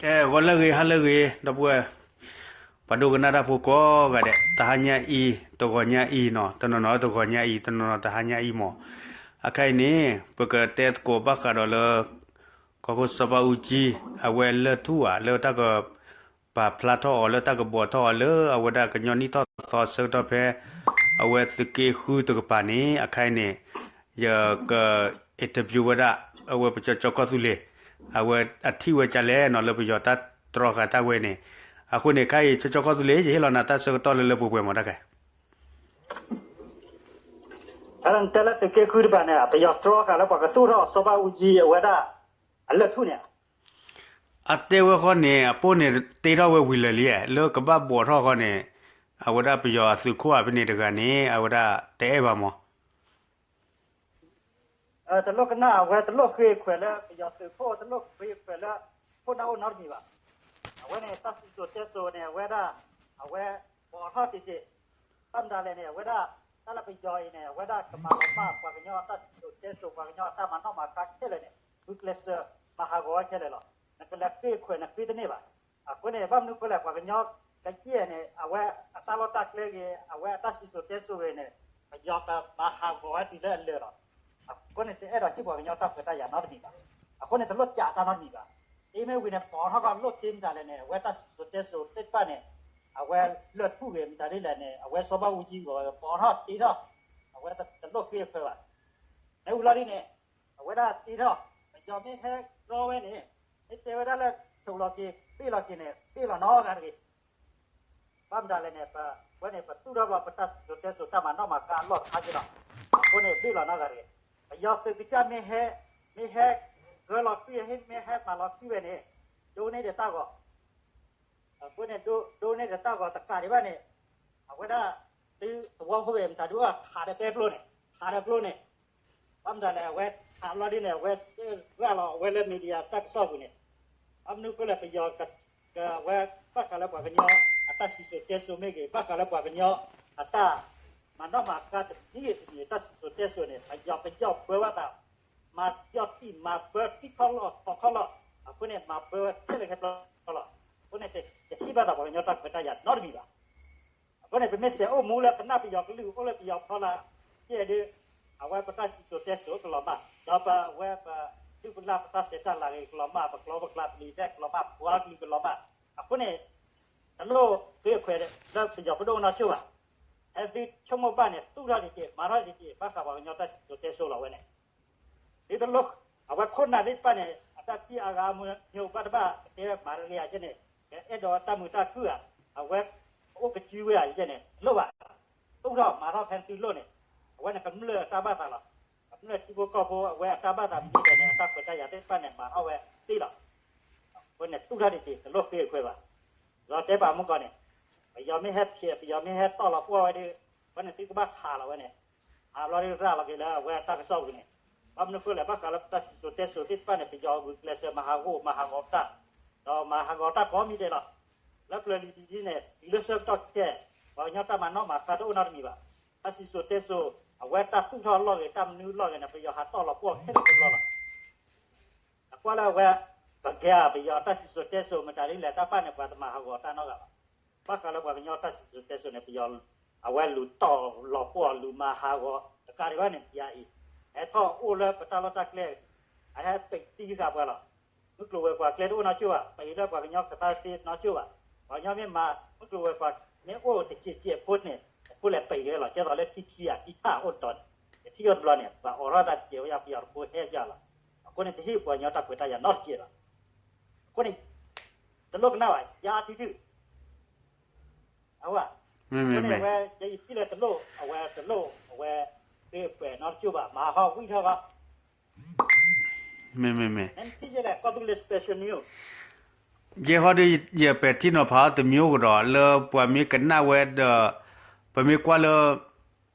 အဲ ဂီၤလၢအဂ့ၤ ဟါလၢအဂ့ၤ ဒီပုၢ်ဝဲၢ် ပှၤဒိကနၣ်တၢ်ဖိကိးဂၤဒဲး တဟါညါအံၤ တဂီၤညါအံၤနီၤ တနီၤနီၤတဂီၤညါအံၤ တနီၤနီၤတဟါညါအံၤမး, အခါအံၤန့ၣ် ပကတဲသကိးဘၣ်ဃးဒီးလၢ ကီၢ်ခိၣ်စီၤဘၣ်အူကၠံ အဝဲလၢၢ်ထူၣ်ဧါ လၢတၢ်က ပာ်ဖျါထီၣ်အီၤ လၢတၢ်ကဘီးထီၣ်အီၤ လၢအဝဲဒၣ်ကညီနံၣ်ထီၣ်သီဆၢကတီၢ်ဖဲ အဝဲသုးက့ဃုတကပၤန့ၣ် အခါအံၤန့ၣ် ယက interview ဝဲဒၣ် အဝဲပကၠီကၠီကီၢ်သူလ့ၤ အဝဲအထံၣ်ဝဲဒ်လဲၣ်နီၤ လၢပယီၤတၢ်တြီဃာ်တၢ်ဝဲန့ၣ်, အဃိန့ၣ် ခါအံၤ ကၠီကၠီကီၢ်သူလ့ၤ ယဟ့ၣ်လီၤနၤတၢ်ဆၢကတီၢ်လၢလၢပှဲၤပှဲၤမးတၢ်ခဲ ဖဲနတဲလၢသုးက့ဃုတကပၤန့ၣ် ပယီၤတြီဃာ်လၢပှၤကသူၣ်ထီၣ်စီၤဘၣ်အူကၠံ အဝဲဒၣ် အလၢၢ်ထူၣ်န့ၣ် အတဲဝဲဃီန့ၣ် အပိၢ်န့ၣ်တ့ထီၣ်ဝဲဝံၤလၢာ်လံ, လၢကဘၣ်ဘီးထီၣ်ဃီန့ၣ် အဝဲဒၣ်ပယီၤအသုးခိၣ်ဧါဖဲန့ၣ်တဂၤန့ၣ် အဝဲဒၣ်တအဲၣ်ဘၣ်မး တလိၣ်ကနၣ် အဝဲတလိၣ်ဃ့ခွဲးလၢပယီၤသုးခိၣ် တလိၣ်ဃ့ခွဲးလၢ ခိၣ်နၢ်အိၣ်နီတမံၤဘၣ်. အဝဲန့ၣ် တၢ်စံၣ်စိၤတဲစိၤန့ၣ် အဝဲဒၣ် အဝဲဘီးထီၣ်တ့ၢ်တ့ၢ်, ဘၣ်မတၤလဲၣ်န့ၣ် အဝဲဒၣ် တၢ်လၢပယီၤအံၤန့ၣ် အဝဲဒၣ်ကမၤလီၤမၢ်ပှၤကညီအတၢ်စံၣ်စိၤတဲစိၤ ပှၤကညီအတၢ်မၤနီၣ်မၤဃါခဲလၢာ်န့ၣ် ဂုာ်ကျဲးစၢးမၤဟးဂီၤဝဲခဲလၢာ်လီၤ. နကလဲၤဃ့ခွဲးနဃ့တန့ၢ်ဘၣ်. အဃိန့ၣ် ဘၣ်မနုၤအဃိလဲၣ် ပှၤကညီကယဲၢ်န့ၣ် အဝဲအတၢ်လီၢ်တၢ်ကျဲဂ့ၤ အဝဲအတၢ်စံၣ်စိၤတဲစိၤဂ့ၤန့ၣ် ပယီၤကမၤဟးဂီၤဝဲတုၤလၢအလၢာ်လီၤ. အဃိန့ၣ် တအဲၣ်ဒိးဟ့ၣ်ပှၤကညီတၢ်ခွဲးတၢ်ယာ်နီတမံၤဘၣ်. အဃိန့ၣ် တလိၣ်ကးတၢ်နီတမံၤဘၣ်. အမ့ၢ်ဝံၤန့ၣ် ဘီးထီၣ်ကီးလိၣ်တ့ၢ်မတၤလဲၣ်န့ၣ် အဝဲတၢ်စံၣ်စိၤတဲစိၤသ့ၣ်တဖၣ်န့ၣ် အဝဲလၢၢ်ထူၣ်ဂ့ၤမတၤဒ်လဲၣ်န့ၣ် အဝဲစီၤဘၣ်အူကၠံဂီၤဝဲ ဘီးထီၣ်တ့ထီၣ် အဝဲတလိၣ်ဃ့ခွဲးဘၣ်. မ့ၢ်ဝံၤလီၤဒ်န့ၣ် အဝဲဒၣ်တ့ထီၣ် ပယီၤမ့ၢ်ဟဲတြီဝဲန့ၣ် မ့ၢ်တဲဝဲဒၣ်လၢ ဆိးလီၤက့ၤ ဘ့ၣ်လီၤက့ၤန့ၣ် ဘ့ၣ်လီၤနီတဂၤတဂ့ၤ. ဘၣ်မတၤလဲၣ်န့ၣ် ပဝဲန့ၣ် ပသူၣ်ထီၣ်ဘၣ်ပတၢ်စံၣ်စိၤတဲစိၤတၢ်မၤနီၣ်မၤဃါအလီၢ်တခါက့လီၤ. အဃိန့ၣ် ဘ့ၣ်လီၤနီတဂၤတဂ့ၤ. ပယီၤသုးကစၢ်မ့ၢ်ဟဲ မ့ၢ်ဟဲဂၢၢ်လီၤကွံ မ့ၢ်ဟဲမၤလီၤကွံဝဲန့ၣ် ဒိးန့ၢ်ဒီးတၢ်ဂီၤ အဃိန့ၣ် ဒိးန့ၢ်ဒီးတၢ်ဂီၤတကးဒံးဘၣ်န့ၣ် အဝဲဒၣ် သုသဝီဖိဂ့ၤ မတၤဒုးခးဒီးပဲကျိန့ၣ် ခးဒီးကျိန့ၣ် ဘၣ်မတၤလဲၣ် အဝဲခးလီၤဒ်န့ၣ် အဝဲစၢၢ်ရၣ်လီၤ အဝဲလၢ media တၢ်ကစီၣ်ပူၤန့ၣ် ဘၣ်မနုၤအဃိလဲၣ် ပယီၤက အဝဲဘၣ်ဃးလၢပှၤကညီ အတၢ်စံၣ်စိၤတဲစိၤမ့ၢ်ဂ့ၤ ဘၣ်ဃးလၢပှၤကညီ အတၢ်မၤနီၣ်မၤဃါတမံၤဂ့ၤတမံၤ တၢ်စံၣ်စိၤတဲစိၤန့ၣ် ပယီၤပယီၤပၢဝဲသး မၤယီၢ်တံၢ်မၤပၢထံခီၣ်လီၢ်ထီခီၣ်လီၢ် အဃိန့ၣ် မၤပၢဝဲခဲလၢာ်ခဲဆ့လီၤ. အဃိန့ၣ် တဟ့ၣ်ဘၣ်သးပှၤကညီတၢ်ခွဲးတၢ်ယာ်နီတမံၤဘၣ်. အဃိန့ၣ် ပမ့ၢ်စဲးအိၣ်မူလၢပနၢ်ပယီၤကလုာ်အိၣ်လၢပယီၤဖီလာ် ကဲဒ် အဝဲပတၢ်စံၣ်စိၤတဲစိၤကလီၤမၢ် ဒီးပဝဲပဒုၣ်ပလၢ်ပတၢ်ဆဲးတၢ်လၤဂ့ၤကလီၤမၢ် ပကျိပကျါပလံၤဒဲးကလီၤမၢ် ပှၤကလုာ်ကလီၤမၢ်. အဃိန့ၣ် တလိၣ်ဃ့ခွဲးလၢပယီၤပဒိၣ်ကနီၤကၠိၣ်ဘၣ်. ဟဲသုဆိကမိၣ်ဘၣ်န့ၣ် သူၣ်ထီၣ်တက့ၢ် မၤထီၣ်တက့ၢ် ဘၣ်ဃးပှၤကညီတၢ်စံၣ်စိၤတဲစိၤလီၤဝဲန့ၣ် ဒ်သိးလၢ အဝဲခိၣ်နၢ်သ့ၣ်တဖၣ်န့ၣ် အတၢ်ထံၣ်အါဂၤအါမး ညိဘၣ်တဘၣ်ကတဲမၤတဂ့ၤဧါယဲန့ၣ် ကအဲၣ်ဒိးတၢ်မုာ်တၢ်ခုၣ်ဧါ အဝဲအိၣ်ကစုဝဲဧါယဲန့ၣ် တလိၣ်ဘၣ်. သူၣ်ထီၣ်မၤထီၣ်ဖဲသုလိၣ်န့ၣ် အဝဲန့ၣ်ကမျၢၢ်အတၢ်ဘၣ်သးလီၤ. ကမျၢၢ်ထံဖိကီၢ်ဖိအဝဲအတၢ်ဘၣ်သးမနုၤလဲၣ်န့ၣ် အတၢ်ခွဲးတၢ်ယာ်သ့ၣ်တဖၣ်န့ၣ် မၤထီၣ်ဝဲသ့လီၤ. အဃိန့ၣ် သူၣ်ထီၣ်တက့ၢ် တလိၣ်ဃ့ခွဲးဘၣ်. လီၤတဲပာ်မူကီၢ်န့ၣ် ပယီၤမ့ၢ်ဟဲဖျဲး ပယီၤမ့ၢ်ဟဲတီၢ်လီၤပှီၢ်ဝဲဒီး အဃိန့ၣ် သုကဘၣ်ခးလီၤဝဲန့ၣ် ခးဘျီဒီးရၤလီၤက့ၤလၢအဝဲအတၢ်ကစီၣ်ပူၤန့ၣ် ဘၣ်မနုၤအဃိလဲၣ် ဘၣ်ဃးလၢပတၢ်စံၣ်စိၤတဲစိၤသ့ၣ်တဖၣ်န့ၣ် ပယီၤဂုာ်ကျဲးစၢးမၤဟးဂီၤ မၤဟးဂီၤတၢ် ဒီးမၤဟးဂီၤတၢ်ကိးမံၤဒဲးလီၤ. လၢပျၢၤလံၤဒ်န့ၣ် တုၤလၢဆၢကတီၢ်ခဲ ပှၤကညီတၢ်မၤနီၣ်မၤဃါတအိၣ်နီတမံၤဘၣ်. တၢ်စံၣ်စိၤတဲစိၤ အဝဲတၢ်သူၣ်ထီၣ်အလီၢ်ဂ့ၤ တၢ်မနုၤအလီၢ်ဂ့ၤန့ၣ် ပယီၤဟးတီၢ်လီၤပှီၢ်ခဲလၢာ်တဘျီလီၤ. အကွၢ်လၢအဝဲ ပကဲပယီၤတၢ်စံၣ်စိၤတဲစိၤ မတၤဒ်လဲၣ်တၢ်ပာ်န့ၣ် ပှၤတမၤဟးဂီၤတၢ်နီတဂၤဘၣ်. ဘၣ်ဃးလၢပှၤကညီတၢ်စံၣ်စိၤတဲစိၤန့ၣ် ပယီၤ အဝဲလူၤတီၢ်လီၤပှီၢ် လူၤမၤဟးဂီၤ တကးဒံးဘၣ်န့ၣ် ပယီၤအံၤ ဟဲထီၣ်အိၣ်လၢပတၢ်လီၢ်တၢ်ကျဲ အဟဲပံးတံၢ်ဃာ်ပှၤလီၤ. မုၢ်ကျိၤဝဲၤကွာ်ကျဲတအိၣ်နီတကၠိၢ်ဘၣ် ပံးလၢပှၤကညီကသါသ့နီတကၠိၢ်ဘၣ်. ပှၤကညီမ့ၢ်မၤ မုၢ်ကျိၤဝဲၤကွာ်မ့ၢ်အိၣ်တစဲးစဲးဖိန့ၣ် အဖိလဲၣ်ပံးဝဲလီၤ. ကဲသိးလၢထံထံဧါ ထံထၣ်အိၣ်တတီၤန့ၣ် ယထံၣ်အိၣ်တဘျီန့ၣ် ပှၤအိးထီၣ်တၢ်တစဲးဝဲယါ ပယီၤတဖိဟဲယါလီၤ. အဃိန့ၣ် တဟ့ၣ်ပှၤကညီတၢ်ခွဲးတၢ်ယာ်နီတစဲးဘၣ်. အဃိန့ၣ် တလိၣ်ကနၣ်ဘၣ် ယါထံထံၣ် အဝဲ အဃိန့ၣ် အဝဲ ယယထံၣ်လၢတလိၣ် အဝဲတလိၣ် အဝဲ ဃ့ခွဲးနီတကၠိၢ်ဘၣ် မၤဟးဂီၤဝံၣ်ထီၣ်ဘၣ် မ့မ့မ့ နထံၣ်ယဲလဲၣ် ကီၢ်သူလ့ၤ special news ယဲဟီဒီး ယပဲာ်ထံနီၤဖးအီၤတမံၤအိၣ်ကဒီး လၢပှၤမ့ၢ်ကနၣ်ဝဲဒီး ပမ့ၢ်ကွၢ်လၢ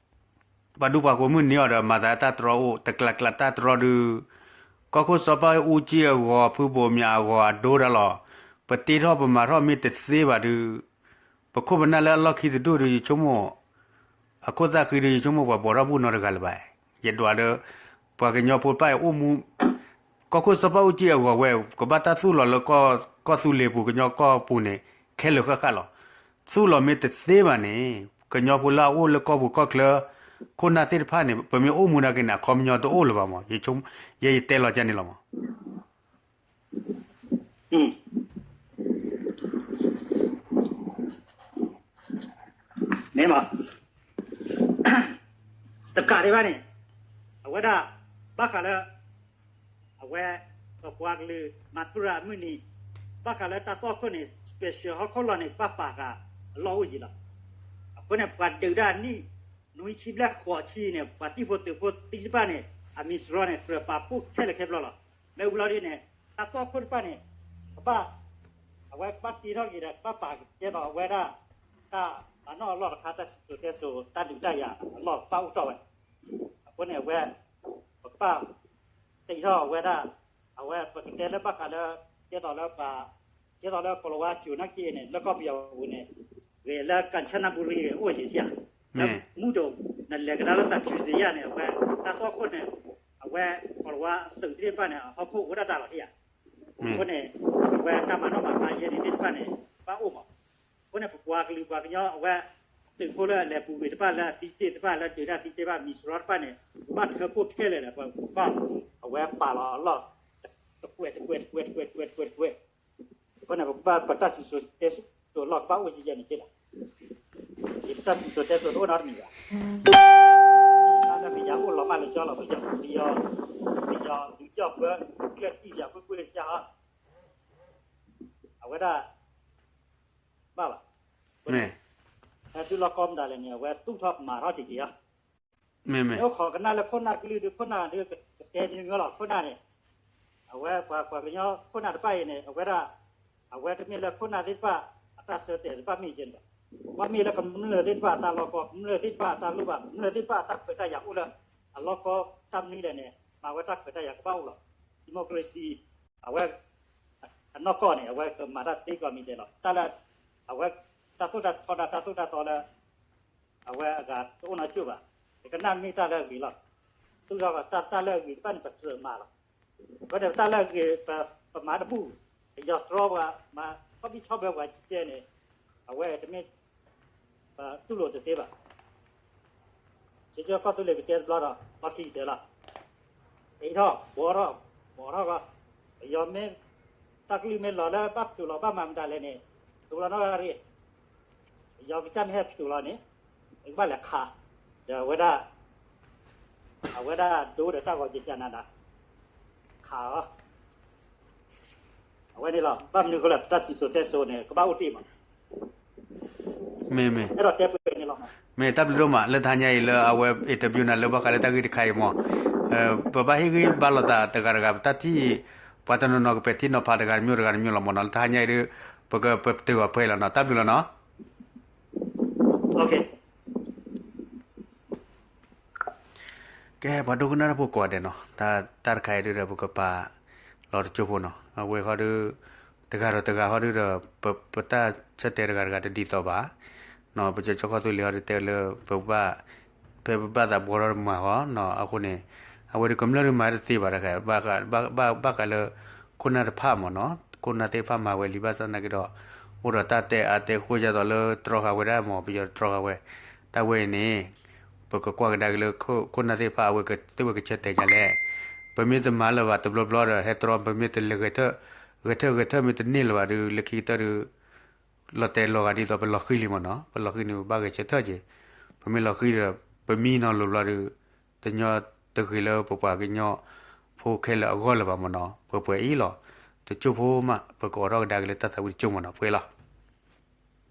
ပှၤဒူပှၤဃိၤမုၢ်နံၤအီၤဒီး မၤသးတၢ်တြီအိၣ် တကျးကျးတၢ်တြီဒုး ကီၢ်ခိၣ်စီၤပၢ်အူကၠံအဂီၤ ဖုဘိးမၠးအဂီၤ အဒိဒၣ်လီၤ. ပတ့ထီၣ်ပမၤထီၣ်မ့ၢ်တသ့ဘၣ်ဒုး ပခိၣ်ပနၢ်လၢအလီၢ်ခံတဒူၣ်ဒီး ယဆိကမိၣ် အခိၣ်သၣ်ဃံဒီး ယဆိကမိၣ်ပှၤဘီးထီၣ်ဘူၣ်နီတဂၤလၢၤဘၣ်. ယဒွးဒီး ပှၤကညီဖိတဖၣ်အံၤအိၣ်မူ ကီၢ်ခိၣ်စီၤပၢ်အူကၠံအဂီၤဝဲ ကဘၣ်တၢ်သူၣ်လီၤလၢကီၢ် ကီၢ်သူလ့ၤပူၤ ကညီကီၢ်ပူၤန့ၣ် ခဲလၢာ်ဃၣ်ဃၣ်လီၤ. သူၣ်လီၤမ့ၢ်တသ့ဘၣ်န့ၣ် ကညီဖိလၢအအိၣ်လၢကီၢ်ပူၤကီၢ်ချၢ ခိၣ်နၢ်သ့ၣ်တဖၣ်န့ၣ် ပမ့ၢ်အိၣ်မူနာ်က့န့ၣ် အခီပညီတအိၣ်လၢၤဘၣ်မး, ယဲယတဲလီၤကန့ၣ်လီၤမး. မ့ၢ်မး, တကးဒံးဘၣ်န့ၣ် အဝဲဒၣ် ဘၣ်ဃးလၢ အဝဲ ပပှၤကလုာ်မၤသရၣ်အမုၢ်နံၤ ဘၣ်ဃးလၢတၢ်သွၣ်ခိၣ်န့ၣ် special ဟီၣ်ခိၣ်လီၢ်န့ၣ် ဘၣ်ပာ်ဃာ်အလီၢ်အိၣ်ယံၤလီၤ. အဃိန့ၣ် ပှၤဒုးဒၣ်နံၣ် နွံဆံဘျဲၣ်ဃိးဆံန့ၣ် ပှၤသံၣ်ဖိသုးဖိသံတဖၣ်န့ၣ် အမံၤစရီန့ၣ် ကြၢးပာ်ဖှိၣ်ခဲလၢာ်ခဲဆ့လီၤ. မ့ၢ်ဝံၤလီၤဒ်န့ၣ် တၢ်သွၣ်ခိၣ်တဖၣ်န့ၣ် ကဘၣ် အဝဲကဘၣ်တ့ထီၣ်က့ၤဒီး ကဘၣ်ပာ်ကဲထီၣ်အဝဲဒၣ် တၢ်မၤနီၣ်အလီၢ်တခါ တၢ်စံၣ်စိၤတဲစိၤ တၢ်ဒုးတၢ်ယၤအလီၢ်ကဘၣ်အိၣ်ထီၣ်ဝဲ. အဃိန့ၣ် အဝဲ ပကဘၣ် တ့ထီၣ်အဝဲဒၣ် အဝဲပကတဲလၢဘၣ်ဃးလၢ ကဲထီၣ်လၢ ကဲထီၣ်လၢကီၤလၤဝါကၠိၤနာ်က့န့ၣ် လၢကီၢ်ပယီၤပူၤန့ၣ် ဂ့ၤလၢ ကၣ်ဆၣ်နၣ်ဘူရံ ဂ့ၤအိၣ်ယံၤထံဧါ, လၢမူဒိၣ် နလဲၤကဒါလၢသးဖၠူစ့ယါန့ၣ် အဝဲ တၢ်သွၣ်ခိၣ်န့ၣ် အဝဲကီၤလၤဝါသုးသ့ၣ်တဖၣ်န့ၣ် အဟီၣ်ခိၣ်အိၣ်ဒၣ်တၢ်လီၤထံဧါ. အဃိန့ၣ် အဝဲတၢ်မၤနီၣ်မၤဃါယဲန့ၣ်သ့ၣ်တဖၣ်န့ၣ် ဘၣ်အိၣ်မး. အဃိန့ၣ် ပပှၤကလုာ်ပှၤကညီအဝဲ သုးဖိလၢအလဲၤပူၤကွံာ်တဖၣ် လၢအသံတ့ၢ်တဖၣ် လၢဒုးတၢ်သံတ့ၢ်တဖၣ် မံၤစရီတဖၣ်န့ၣ် ဘၣ်ထၢဖှိၣ်ထဲလဲၣ်ဒီး ပကဘၣ် အဝဲပာ်လီၤအလီၢ် တကွဲးတကွဲးတကွဲးတကွဲးတကွဲးတကွဲးတကွဲး. အဃိန့ၣ် ပကဘၣ်ပတၢ်စံၣ်စိၤတဲစိၤအလီၢ်ကဘၣ်အိၣ်ယံၤယဲန့ၣ်က့လီၤ. ယတၢ်စံၣ်စိၤတဲစိၤတအိၣ်နီတမံၤဘၣ်. လၢပယီၤအိၣ်လီၤမးလၢကၠီလီၤ, ပယီၤ ပယီၤဒုးကၠီၣ်ပၢ ကျဲၣ်တံၢ်ယၤကွ့ၢ်ကွ့ၢ်တကၢ်ဟီ အဝဲဒၣ် ဘၣ်ဘၣ်. ဟဲသုလီၢ်ကီၢ်မတၤလဲၣ်န့ၣ် အဝဲသူၣ်ထီၣ်မၤထီၣ်တက့ၢ်ဧါ. မ့ၢ်အိၣ်ခိးကနၣ်လၢခိၣ်နၢ်ကလုၢ်ဒုး ခိၣ်နၢ်ဒုးကတဲမံၤမံၤလီၤ. ခိၣ်နၢ်န့ၣ် အဝဲပှၤပှၤကညီခိၣ်နၢ်တဖၣ်အံၤန့ၣ် အဝဲဒၣ် အဝဲတမ့ၢ်လၢခိၣ်နၢ်သ့ၣ်တဖၣ် အတၢ်ဆၢတဲာ်တဖၣ်မ့ၢ်ယဲန့ၣ်ဘၣ်. ဘၣ်မ့ၢ်လၢကမျၢၢ်သ့ၣ်တဖၣ်အတၢ်လီၢ်ကီ, ကမျၢၢ်သ့ၣ်တဖၣ်အတၢ်လိၣ်ဘၣ်, ကမျၢၢ်သ့ၣ်တဖၣ်အတၢ်ခွဲးတၢ်ယာ်အိၣ်လၢ အလီၢ်ကီတၢ်မနုၤလဲၣ်န့ၣ် မၤဝဲတၢ်ခွဲးတၢ်ယာ်ကဘၣ်အိၣ်လီၤ. democracy အဝဲ အနီၢ်ကီၢ်န့ၣ် အဝဲကမၤတၢ်သ့ကီးမံၤဒဲးလီၤ. တၢ်လၢ အဝဲ တၢ်သိၣ်တၢ်ထီဒီးတၢ်သိၣ်တၢ်သီလၢ အဝဲအဂၤတအိၣ်နီတကၠိၢ်ဘၣ်. ယကနၣ်မ့ၢ်တၢ်လၢအဂ့ၤလီၤ. သူၣ်ထီၣ်တၢ် တၢ်လၢအဂ့ၤတဖၣ်န့ၣ် ပကြၢးမၤလီၤ. အဃိန့ၣ် တၢ်လၢအဂ့ၤ ပမၤတဘူၣ်, ပယီၤတြီပှၤ မၤခီၣ်ဘံၣ်ဆီၣ်ဘၢပှၤကဲန့ၣ် အဝဲတမ့ၢ် ပတူၢ်လိာ်တသ့ဘၣ်. ကၠီကၠီကီၢ်သူလ့ၤကတဲတဘျီဒီး လီၢ်ခံကတၢၢ်လီၤ. အ့ထီၣ် ဘှီထီၣ် ဘှီထီၣ်ကီး, ပယီၤမ့ၢ် တၢ်ကလုၢ်မ့ၢ်လီၤလၢဘၣ်ဖျိးလီၤဘၣ်မၤမတၤလဲၣ်န့ၣ် သိးလီၤနီၢ်ဂၤရ့ၣ်, ပယီၤကစၢ်မ့ၢ်ဟဲဖျိးလီၤန့ၣ် ကဘၣ်လဲၤခး, ဒီးအဝဲဒၣ် အဝဲဒၣ်ဒိဒီးတၢ်ဂီၤက့ၤကနၤဒၣ် ခးအီၤ အဝဲန့ၣ်လီၤ. ဘၣ်မနုၤအဃိလဲၣ် ပတၢ်စံၣ်စိၤတဲစိၤန့ၣ် ကဘၣ်အိၣ်တ့ၢ်မး. မ့ၢ်မ့ၢ် အဲၣ်ဒိးတဲပှဲၤန့ၣ်လီၤ. မ့ၢ်တၢ်ဘျုးဒိၣ်မး လၢတဟါညါအံၤလၢအဝဲ interview နၤလၢဘၣ်ဃးလၢတၢ်ဂ့ၢ်တခါအံၤမး, ပဘၣ်ဟ့ၣ်ဂံၢ်ဘါလိာ်သးတဂၤတဂၤ ပတၢ်ထံၣ် ပှၤတနီၤနီၤကပဲာ်ထံနီၤဖးတဂၤတမံၤတဂၤတမံၤလီၤမးနီၤ. လၢတဟါညါအံၤဒီး ပကပတုာ်အီၤဖဲအံၤလီၤနီၤ. တၢ်ဘျုးလီၤနီၤ. ကဲ ပှၤဒိကနၣ်တၢ်ဖိကိးဂၤဒဲးနီၤ, တၢ်တခါအံၤဒုးဒီး ပကပာ်လီၤတကၠိၢ်ဖိနီၤ. အဝဲဃီဒီး တဂၤဒီးတဂၤဃီဒီး ပတၢ်ဆၢတဲာ်တဂၤတဂၤတဒ်သိးဘၣ်. ပကၠီကၠီကီၢ်သူလ့ၤဃီဒီးတဲလၢ ပဘၣ် ဖဲပဘၣ်သးဘှီထီၣ်တမၤဃီနီၤ. အဃိန့ၣ် အဝဲဒီးကမျၢၢ်ဒုးမၤတသ့ဘၣ်တခါ, ဘၣ်ဃးလၢ ခိၣ်နၢ်တဖၣ်မးနီၤ, ခိၣ်နၢ်သ့ၣ်တဖၣ်မၤဝဲလံဘၣ်ဆၣ်သနာ်က့ဒီး အိၣ်ဒီးတၢ်တဲအါတဲဃိဒ်သိးလၢတြီဃာ်ဝဲဒၣ်မး, ပယီၤတြီဃာ်ဝဲ, တၢ်ဝဲအံၤန့ၣ် ပကကွၢ်ကဒါက့ၤလၢ ခိၣ်နၢ်သ့ၣ်တဖၣ်အဝဲသ့ၣ်ဝဲကဆၢတဲာ်ညါလဲၣ်. ပမ့ၢ်တမၤလၢၤဘၣ်တဘျီဘျီဒီး ဟဲတြီ ပမ့ၢ်တလဲၤဂဲၤထၢၣ် ဂဲၤထၢၣ်ဂဲၤထၢၣ် မ့ၢ်တန့ၢ်လၢၤဘၣ်ဒီး လၢခံကတၢၢ်ဒီး လီၤတဲာ်လီၤဂာ်ဒ်သိးပလီၤဃံၤလံမးနီၤ, ပလီၤဃံၤန့ၣ် ပဘၣ်ဂဲၤဆၢထၢၣ်က့ၤ, ပမ့ၢ်လီၤဃံၤဒီး ပမံနီၤလိၤဘျီဒီး တညီတဂ့ၤလၢပပှၤကညီဖိခဲလၢာ်အဂီၢ်လၢၤဘၣ်မးနီၤ, ပှဲၤပှဲၤအံၤလီၤ. တကၠိၢ်ဖိမး ပကအိးထီၣ်ကဒါက့ၤလၢတၢ်သးဝံၣ်တကၠိၢ်မးနီၤ, ပှဲၤလီၤ.